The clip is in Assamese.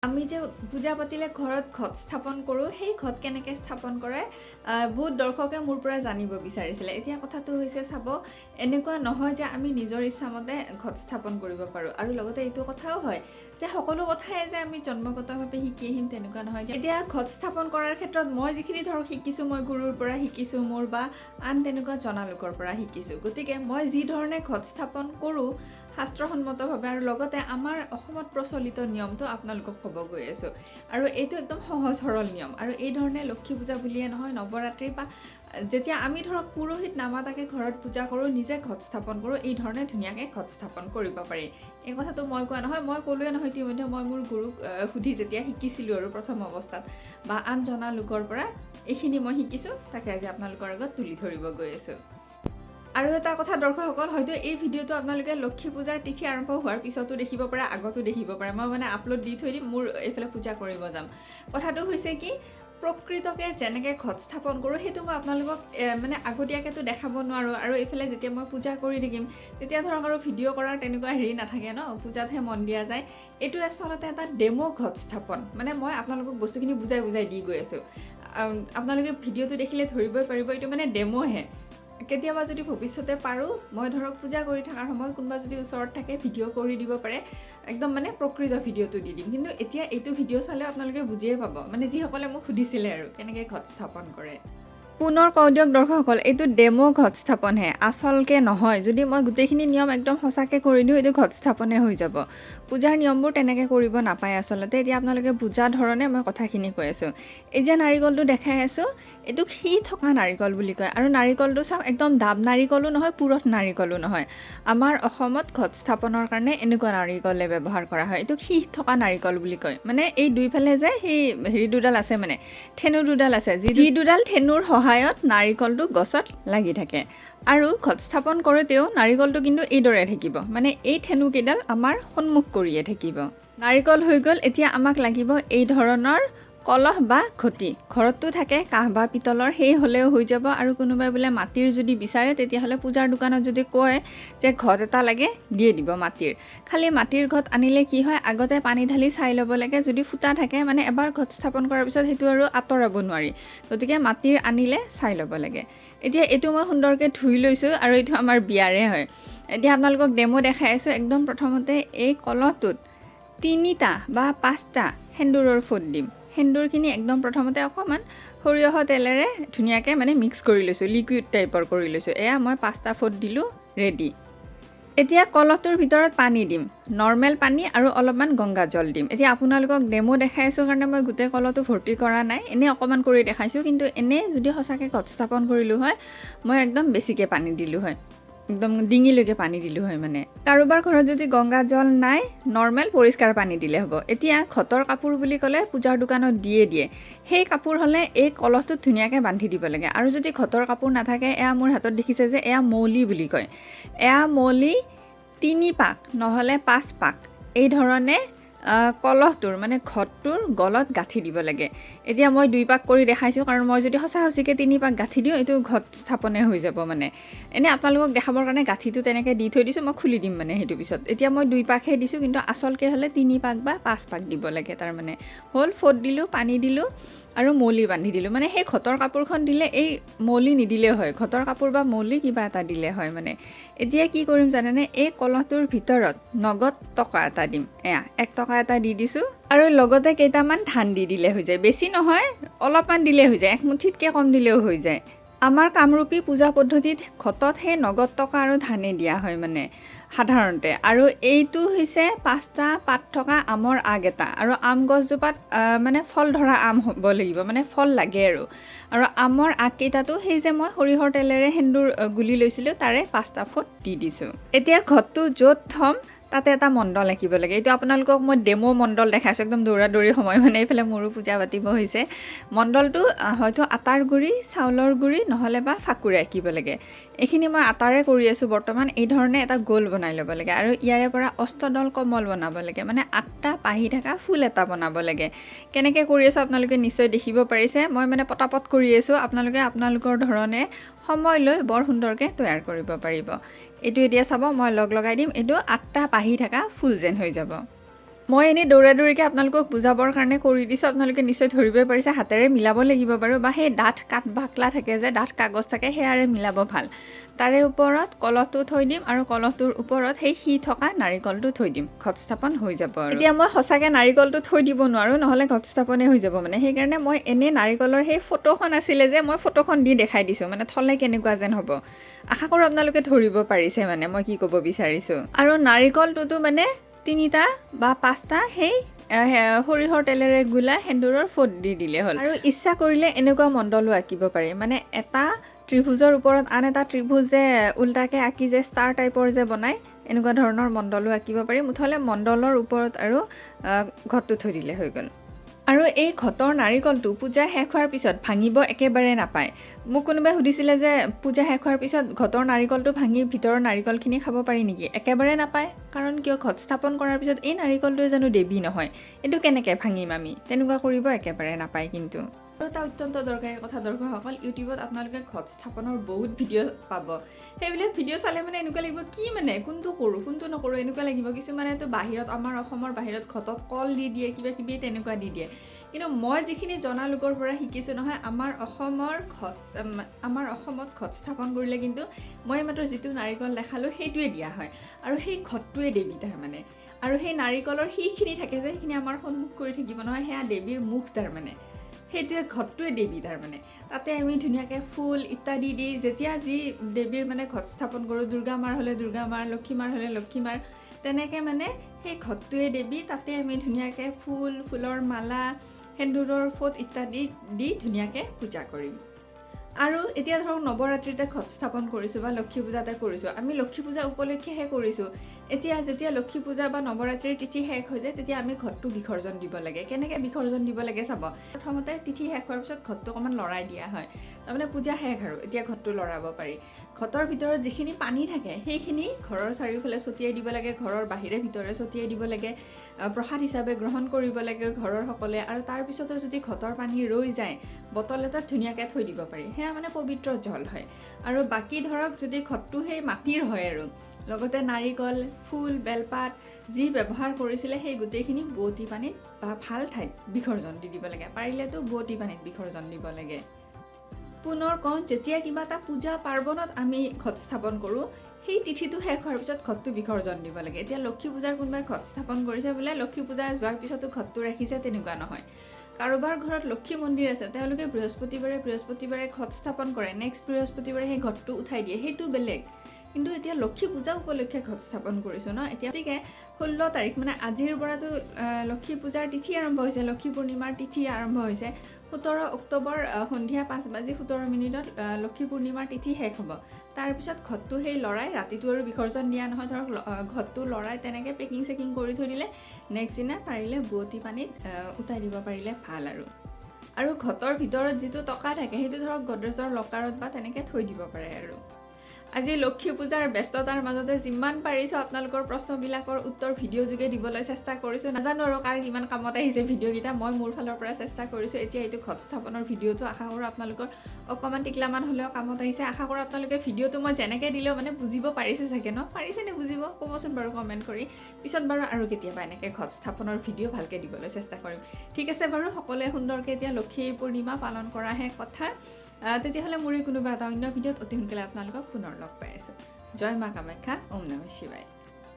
আমি যে পূজা পাতিলে ঘৰত ঘট স্থাপন কৰোঁ, সেই ঘট কেনেকৈ স্থাপন কৰে বহুত দৰ্শকে মোৰ পৰা জানিব বিচাৰিছিলে। এতিয়া কথাটো হৈছে, চাব, এনেকুৱা নহয় যে আমি নিজৰ ইচ্ছামতে ঘট স্থাপন কৰিব পাৰোঁ। আৰু লগতে এইটো কথাও হয় যে সকলো কথাই যে আমি জন্মগতভাৱে শিকি আহিম তেনেকুৱা নহয়। এতিয়া ঘট স্থাপন কৰাৰ ক্ষেত্ৰত মই যিখিনি ধৰক শিকিছোঁ, মই গুৰুৰ পৰা শিকিছোঁ মোৰ বা আন তেনেকুৱা জনা লোকৰ পৰা শিকিছোঁ। গতিকে মই যি ধৰণে ঘট স্থাপন কৰোঁ শাস্ত্ৰসন্মতভাৱে আৰু লগতে আমাৰ অসমত প্ৰচলিত নিয়মটো আপোনালোকক ক'ব গৈ আছোঁ। আৰু এইটো একদম সহজ সৰল নিয়ম। আৰু এই ধৰণে লক্ষী পূজা বুলিয়ে নহয়, নৱৰাত্ৰি বা যেতিয়া আমি ধৰক পুৰোহিত নামাতাকে ঘৰত পূজা কৰোঁ, নিজে ঘট স্থাপন কৰোঁ, এই ধৰণে ধুনীয়াকৈ ঘট স্থাপন কৰিব পাৰি। এই কথাটো মই কোৱা নহয়, মই ক'লোৱে নহয় ইতিমধ্যে, মই মোৰ গুৰুক সুধি যেতিয়া শিকিছিলোঁ আৰু প্ৰথম অৱস্থাত বা আন জনা লোকৰ পৰা এইখিনি মই শিকিছোঁ, তাকে আজি আপোনালোকৰ আগত তুলি ধৰিব গৈ আছোঁ। আৰু এটা কথা দৰ্শকসকল, হয়তো এই ভিডিঅ'টো আপোনালোকে লক্ষী পূজাৰ তিথি আৰম্ভ হোৱাৰ পিছতো দেখিব পাৰে, আগতো দেখিব পাৰে। মই মানে আপলোড দি থৈ দিম, মোৰ এইফালে পূজা কৰিব যাম। কথাটো হৈছে কি, প্ৰকৃতকে যেনেকৈ ঘট স্থাপন কৰোঁ সেইটো মই আপোনালোকক মানে আগতীয়াকৈতো দেখাব নোৱাৰোঁ। আৰু এইফালে যেতিয়া মই পূজা কৰি থাকিম তেতিয়া ধৰক আৰু ভিডিঅ' কৰাৰ তেনেকুৱা হেৰি নাথাকে ন, পূজাতহে মন দিয়া যায়। এইটো আচলতে এটা ডেম' ঘট স্থাপন, মানে মই আপোনালোকক বস্তুখিনি বুজাই বুজাই দি গৈ আছোঁ। আপোনালোকে ভিডিঅ'টো দেখিলে ধৰিবই পাৰিব এইটো মানে ডেম'হে। কেতিয়াবা যদি ভৱিষ্যতে পাৰোঁ, মই ধৰক পূজা কৰি থকাৰ সময়ত কোনোবা যদি ওচৰত থাকে ভিডিঅ' কৰি দিব পাৰে, একদম মানে প্ৰকৃত ভিডিঅ'টো দি দিম। কিন্তু এতিয়া এইটো ভিডিঅ' চালেও আপোনালোকে বুজিয়ে পাব, মানে যিসকলে মোক সুধিছিলে আৰু কেনেকৈ ঘট স্থাপন কৰে। পুনৰ কওঁ দিয়ক দৰ্শকসকল, এইটো ডেম' ঘট স্থাপনহে, আচলকে নহয়। যদি মই গোটেইখিনি নিয়ম একদম সঁচাকৈ কৰি দিওঁ, এইটো ঘট স্থাপনে হৈ যাব। পূজাৰ নিয়মবোৰ তেনেকৈ কৰিব নাপায় আচলতে। এতিয়া আপোনালোকে বুজা ধৰণে মই কথাখিনি কৈ আছোঁ। এই যে নাৰিকলটো দেখাই আছোঁ, এইটোক সি থকা নাৰিকল বুলি কয়। আৰু নাৰিকলটো চাওক, একদম ডাব নাৰিকলো নহয়, পুৰঠ নাৰিকলো নহয়। আমাৰ অসমত ঘট স্থাপনৰ কাৰণে এনেকুৱা নাৰিকলে ব্যৱহাৰ কৰা হয়। এইটোক সীহ থকা নাৰিকল বুলি কয়। মানে এই দুইফালে যে সেই হেৰি দুডাল আছে, মানে ঠেনু দুডাল আছে, যি যি দুডাল ঠেনুৰ সহায়ত নাৰিকলটো গছত লাগি থাকে। আৰু ঘট স্থাপন কৰোঁতেও নাৰিকলটো কিন্তু এইদৰে থাকিব, মানে এই ঠেনুকেইডাল আমাৰ সন্মুখ কৰিয়ে থাকিব। নাৰিকল হৈ গ'ল। এতিয়া আমাক লাগিব এই ধৰণৰ কলহ বা ঘটি। ঘৰততো থাকে কাঁহ বা পিতলৰ, সেই হ'লেও হৈ যাব। আৰু কোনোবাই বোলে মাটিৰ যদি বিচাৰে, তেতিয়াহ'লে পূজাৰ দোকানত যদি কয় যে ঘট এটা লাগে, দিয়ে দিব মাটিৰ। খালি মাটিৰ ঘট আনিলে কি হয়, আগতে পানী ঢালি চাই ল'ব লাগে। যদি ফুটা থাকে, মানে এবাৰ ঘট স্থাপন কৰাৰ পিছত সেইটো আৰু আঁতৰাব নোৱাৰি। গতিকে মাটিৰ আনিলে চাই ল'ব লাগে। এতিয়া এইটো মই সুন্দৰকৈ ধুই লৈছোঁ আৰু এইটো আমাৰ বিয়াৰে হয়। এতিয়া আপোনালোকক ডেমো দেখাই আছোঁ। একদম প্ৰথমতে এই কলহটোত তিনিটা বা পাঁচটা সেন্দুৰৰ ফোঁট দিম। সেন্দুৰখিনি একদম প্ৰথমতে অকণমান সৰিয়হৰ তেলেৰে ধুনীয়াকৈ মানে মিক্স কৰি লৈছোঁ, লিকুইড টাইপৰ কৰি লৈছোঁ। এয়া মই পাঁচটা ফোঁট দিলোঁ, ৰেডি। এতিয়া কলহটোৰ ভিতৰত পানী দিম, নৰ্মেল পানী আৰু অলপমান গংগা জল দিম। এতিয়া আপোনালোকক ডেমো দেখাই আছোঁ কাৰণে মই গোটেই কলহটো ভৰ্তি কৰা নাই, এনেই অকণমান কৰি দেখাইছোঁ। কিন্তু এনেই যদি সঁচাকৈ ঘট স্থাপন কৰিলোঁ হয়, মই একদম বেছিকৈ পানী দিলোঁ হয়, একদম ডিঙিলৈকে পানী দিলোঁ হয়। মানে কাৰোবাৰ ঘৰত যদি গংগা জল নাই, নৰ্মেল পৰিষ্কাৰ পানী দিলে হ'ব। এতিয়া ঘটৰ কাপোৰ বুলি ক'লে পূজাৰ দোকানত দিয়ে দিয়ে, সেই কাপোৰ হ'লে এই কলহটোত ধুনীয়াকৈ বান্ধি দিব লাগে। আৰু যদি ঘটৰ কাপোৰ নাথাকে, এয়া মোৰ হাতত দেখিছে যে এয়া মৌলি বুলি কয়। এয়া মৌলি 3 পাক নহ'লে 5 পাক এই ধৰণে কলহটোৰ, মানে ঘটটোৰ গলত গাঁঠি দিব লাগে। এতিয়া মই 2 পাক কৰি দেখাইছোঁ, কাৰণ মই যদি সঁচা সঁচিকৈ 3 পাক গাঁঠি দিওঁ, এইটো ঘট স্থাপনে হৈ যাব। মানে এনেই আপোনালোকক দেখাবৰ কাৰণে গাঁঠিটো তেনেকৈ দি থৈ দিছোঁ, মই খুলি দিম মানে সেইটো পিছত। এতিয়া মই 2 পাকহে দিছোঁ, কিন্তু আচলকৈ হ'লে 3 পাক বা 5 পাক দিব লাগে। তাৰমানে হ'ল, ফোঁট দিলোঁ, পানী দিলোঁ আৰু মৌলি বান্ধি দিলোঁ। মানে সেই ঘটৰ কাপোৰখন দিলে এই মৌলি নিদিলেও হয়, ঘটৰ কাপোৰ বা মৌলি কিবা এটা দিলে হয়। মানে এতিয়া কি কৰিম জানেনে? এই কলহটোৰ ভিতৰত নগদ টকা এটা দিম। এয়া 1 টকা এটা দি দিছোঁ আৰু লগতে কেইটামান ধান দি দিলে হৈ যায়। বেছি নহয়, অলপমান দিলে হৈ যায়, এক মুঠিতকৈ কম দিলেও হৈ যায়। আমাৰ কামৰূপী পূজা পদ্ধতিত ঘটত সেই নগদ টকা আৰু ধানেই দিয়া হয় মানে সাধাৰণতে। আৰু এইটো হৈছে পাঁচটা পাত থকা আমৰ আগ এটা। আৰু আম গছজোপাত মানে ফল ধৰা আম হ'ব লাগিব, মানে ফল লাগে আৰু। আৰু আমৰ আগকেইটাতো সেই যে মই সৰিয়হৰ তেলেৰে সেন্দুৰ গুলি লৈছিলোঁ, তাৰে পাঁচটা ফোঁট দি দিছোঁ। এতিয়া ঘটটো য'ত থ'ম তাতে এটা মণ্ডল আঁকিব লাগে। এইটো আপোনালোকক মই ডেমো মণ্ডল দেখাইছোঁ, একদম দৌৰা দৌৰি সময়, মানে এইফালে মোৰো পূজা পাতিব হৈছে। মণ্ডলটো হয়তো আটাৰ গুড়ি, চাউলৰ গুড়ি নহ'লে বা ফাকুৰে আঁকিব লাগে। এইখিনি মই আটাৰে কৰি আছোঁ বৰ্তমান। এই ধৰণে এটা গোল বনাই ল'ব লাগে আৰু ইয়াৰে পৰা অষ্টদল কমল বনাব লাগে, মানে আঠটা পাহি থকা ফুল এটা বনাব লাগে। কেনেকৈ কৰি আছোঁ আপোনালোকে নিশ্চয় দেখিব পাৰিছে। মই মানে পটাপট কৰি আছোঁ, আপোনালোকে আপোনালোকৰ ধৰণে সময় লৈ বৰ সুন্দৰকৈ তৈয়াৰ কৰিব পাৰিব। এইটো এতিয়া চাব, মই লগ লগাই দিম, এইটো আঠটা পাহি থকা ফুল যেন হৈ যাব। মই এনেই দৌৰা দৌৰিকৈ আপোনালোকক বুজাবৰ কাৰণে কৰি দিছোঁ, আপোনালোকে নিশ্চয় ধৰিবই পাৰিছে। হাতেৰে মিলাব লাগিব বাৰু, বা সেই ডাঠ কাঠ বাকলা থাকে যে, ডাঠ কাগজ থাকে, সেয়াৰে মিলাব ভাল। তাৰে ওপৰত কলহটো থৈ দিম আৰু কলহটোৰ ওপৰত সেই সি থকা নাৰিকলটো থৈ দিম, ঘট স্থাপন হৈ যাব। আৰু এতিয়া মই সঁচাকৈ নাৰিকলটো থৈ দিব নোৱাৰোঁ, নহ'লে ঘট স্থাপনে হৈ যাব মানে। সেইকাৰণে মই এনেই নাৰিকলৰ সেই ফটোখন আছিলে যে, মই ফটোখন দি দেখাই দিছোঁ, মানে থ'লে কেনেকুৱা যেন হ'ব। আশা কৰোঁ আপোনালোকে ধৰিব পাৰিছে মানে মই কি ক'ব বিচাৰিছোঁ। আৰু নাৰিকলটোতো মানে 3টা বা 5টা সেই সৰিয়হৰ তেলেৰে গোলা সেন্দুৰৰ ফোট দি দিলে হ'ল। আৰু ইচ্ছা কৰিলে এনেকুৱা মণ্ডলো আঁকিব পাৰি, মানে এটা ত্ৰিভুজৰ ওপৰত আন এটা ত্ৰিভুজ যে উল্টাকৈ আঁকি যে ষ্টাৰ টাইপৰ যে বনায়, এনেকুৱা ধৰণৰ মণ্ডলো আঁকিব পাৰি। মুঠতে মণ্ডলৰ ওপৰত আৰু ঘটটো থৈ দিলে হৈ গ'ল। আৰু এই ঘটৰ নাৰিকলটো পূজা শেষ হোৱাৰ পিছত ভাঙিব একেবাৰে নাপায়। মোক কোনোবাই সুধিছিলে যে পূজা শেষ হোৱাৰ পিছত ঘটৰ নাৰিকলটো ভাঙি ভিতৰৰ নাৰিকলখিনি খাব পাৰি নেকি? একেবাৰে নাপায়। কাৰণ কিয়, ঘট স্থাপন কৰাৰ পিছত এই নাৰিকলটোৱে জানো দেৱী নহয়, এইটো কেনেকৈ ভাঙিম আমি? তেনেকুৱা কৰিব একেবাৰে নাপায়। কিন্তু আৰু এটা অত্যন্ত দৰকাৰী কথা দৰ্শকসকল, ইউটিউবত আপোনালোকে ঘট স্থাপনৰ বহুত ভিডিঅ' পাব। সেইবিলাক ভিডিঅ' চালে মানে এনেকুৱা লাগিব কি মানে কোনটো কৰোঁ কোনটো নকৰোঁ এনেকুৱা লাগিব। কিছুমানেতো বাহিৰত, আমাৰ অসমৰ বাহিৰত ঘটত কল দি দিয়ে, কিবা কিবি তেনেকুৱা দি দিয়ে। কিন্তু মই যিখিনি জনা লোকৰ পৰা শিকিছোঁ নহয়, আমাৰ অসমত ঘট স্থাপন কৰিলে কিন্তু মই মাত্ৰ যিটো নাৰিকল দেখালোঁ সেইটোৱে দিয়া হয়, আৰু সেই ঘটটোৱে দেৱী তাৰমানে। আৰু সেই নাৰিকলৰ সিখিনি থাকে যে, সেইখিনি আমাৰ সন্মুখ কৰি থাকিব নহয়, সেয়া দেৱীৰ মুখ তাৰমানে। সেইটোৱে ঘটটোৱে দেৱী তাৰমানে। তাতে আমি ধুনীয়াকৈ ফুল ইত্যাদি দি যেতিয়া যি দেৱীৰ মানে ঘট স্থাপন কৰোঁ, দুৰ্গা মাৰ হ'লে দুৰ্গা মাৰ, লক্ষী মাৰ হ'লে লক্ষী মাৰ, তেনেকৈ মানে সেই ঘটটোৱে দেৱী। তাতে আমি ধুনীয়াকৈ ফুল, ফুলৰ মালা, সেন্দুৰৰ ফোট ইত্যাদি দি ধুনীয়াকৈ পূজা কৰিম। আৰু এতিয়া ধৰক নৱৰাত্ৰিতে ঘট স্থাপন কৰিছোঁ বা লক্ষী পূজাতে কৰিছোঁ, আমি লক্ষী পূজা উপলক্ষেহে কৰিছোঁ। এতিয়া যেতিয়া লক্ষী পূজা বা নৱৰাত্ৰিৰ তিথি শেষ হৈ যায়, তেতিয়া আমি ঘটটো বিসৰ্জন দিব লাগে। কেনেকৈ বিসৰ্জন দিব লাগে চাব, প্ৰথমতে তিথি শেষ হোৱাৰ পিছত ঘটটো অকণমান লৰাই দিয়া হয়, তাৰমানে পূজা শেষ আৰু এতিয়া ঘটটো লৰাব পাৰি। ঘটৰ ভিতৰত যিখিনি পানী থাকে সেইখিনি ঘৰৰ চাৰিওফালে ছটিয়াই দিব লাগে, ঘৰৰ বাহিৰে ভিতৰে ছটিয়াই দিব লাগে, প্ৰসাদ হিচাপে গ্ৰহণ কৰিব লাগে ঘৰৰ সকলোৱে। আৰু তাৰপিছতো যদি ঘটৰ পানী ৰৈ যায়, বটল এটাত ধুনীয়াকৈ থৈ দিব পাৰি, সেয়া মানে পবিত্ৰ জল হয়। আৰু বাকী ধৰক যদি ঘটটো সেই মাটিৰ হয় আৰু লগতে নাৰিকল, ফুল, বেলপাত যি ব্যৱহাৰ কৰিছিলে সেই গোটেইখিনি বোৱতী পানীত বা ভাল ঠাইত বিসৰ্জন দি দিব লাগে, পাৰিলেতো বোৱতী পানীত বিসৰ্জন দিব লাগে। পুনৰ কওঁ, যেতিয়া কিবা এটা পূজা পাৰ্বণত আমি ঘট স্থাপন কৰোঁ, সেই তিথিটো শেষ হোৱাৰ পিছত ঘটটো বিসৰ্জন দিব লাগে। এতিয়া লক্ষী পূজাৰ কোনোবাই ঘট স্থাপন কৰিছে বোলে, লক্ষী পূজা যোৱাৰ পিছতো ঘটটো ৰাখিছে, তেনেকুৱা নহয়। কাৰোবাৰ ঘৰত লক্ষী মন্দিৰ আছে, তেওঁলোকে বৃহস্পতিবাৰে বৃহস্পতিবাৰে ঘট স্থাপন কৰে, নেক্সট বৃহস্পতিবাৰে সেই ঘটটো উঠাই দিয়ে, সেইটো বেলেগ। কিন্তু এতিয়া লক্ষী পূজা উপলক্ষে ঘট স্থাপন কৰিছোঁ ন, এতিয়া গতিকে 16 তাৰিখ মানে আজিৰ পৰাতো লক্ষী পূজাৰ তিথি আৰম্ভ হৈছে, লক্ষী পূৰ্ণিমাৰ তিথি আৰম্ভ হৈছে। 17 অক্টোবৰ সন্ধিয়া 5:17 লক্ষী পূৰ্ণিমাৰ তিথি শেষ হ'ব। তাৰপিছত ঘটটো সেই লৰাই ৰাতিটো আৰু বিসৰ্জন দিয়া নহয়, ধৰক ঘটটো লৰাই তেনেকৈ পেকিং চেকিং কৰি থৈ দিলে নেক্সট দিনা পাৰিলে বোৱতী পানীত উটাই দিব পাৰিলে ভাল। আৰু ঘটৰ ভিতৰত যিটো টকা থাকে সেইটো ধৰক গডৰেজৰ লকাৰত বা তেনেকৈ থৈ দিব পাৰে। আৰু আজি লক্ষী পূজাৰ ব্যস্ততাৰ মাজতে যিমান পাৰিছোঁ আপোনালোকৰ প্ৰশ্নবিলাকৰ উত্তৰ ভিডিঅ' যোগে দিবলৈ চেষ্টা কৰিছোঁ। নাজানো আৰু কাৰ কিমান কামত আহিছে ভিডিঅ'কেইটা, মই মোৰ ফালৰ পৰা চেষ্টা কৰিছোঁ। এতিয়া এইটো ঘট স্থাপনৰ ভিডিঅ'টো আশা কৰোঁ আপোনালোকৰ অকণমান টিকলামান হ'লেও কামত আহিছে। আশা কৰোঁ আপোনালোকে ভিডিঅ'টো মই যেনেকৈ দিলেও মানে বুজিব পাৰিছে চাগে ন, পাৰিছেনে বুজিব ক'বচোন বাৰু কমেণ্ট কৰি। পিছত বাৰু আৰু কেতিয়াবা এনেকৈ ঘট স্থাপনৰ ভিডিঅ' ভালকৈ দিবলৈ চেষ্টা কৰিম। ঠিক আছে বাৰু, সকলোৱে সুন্দৰকৈ এতিয়া লক্ষী পূৰ্ণিমা পালন কৰাহে কথা। তেতিয়াহ'লে মোৰে কোনোবা এটা অন্য ভিডিঅ'ত অতি সোনকালে আপোনালোকক পুনৰ লগ পাই আছোঁ। জয় মা কামাখ্যা, ওম নমঃ শিৱায়।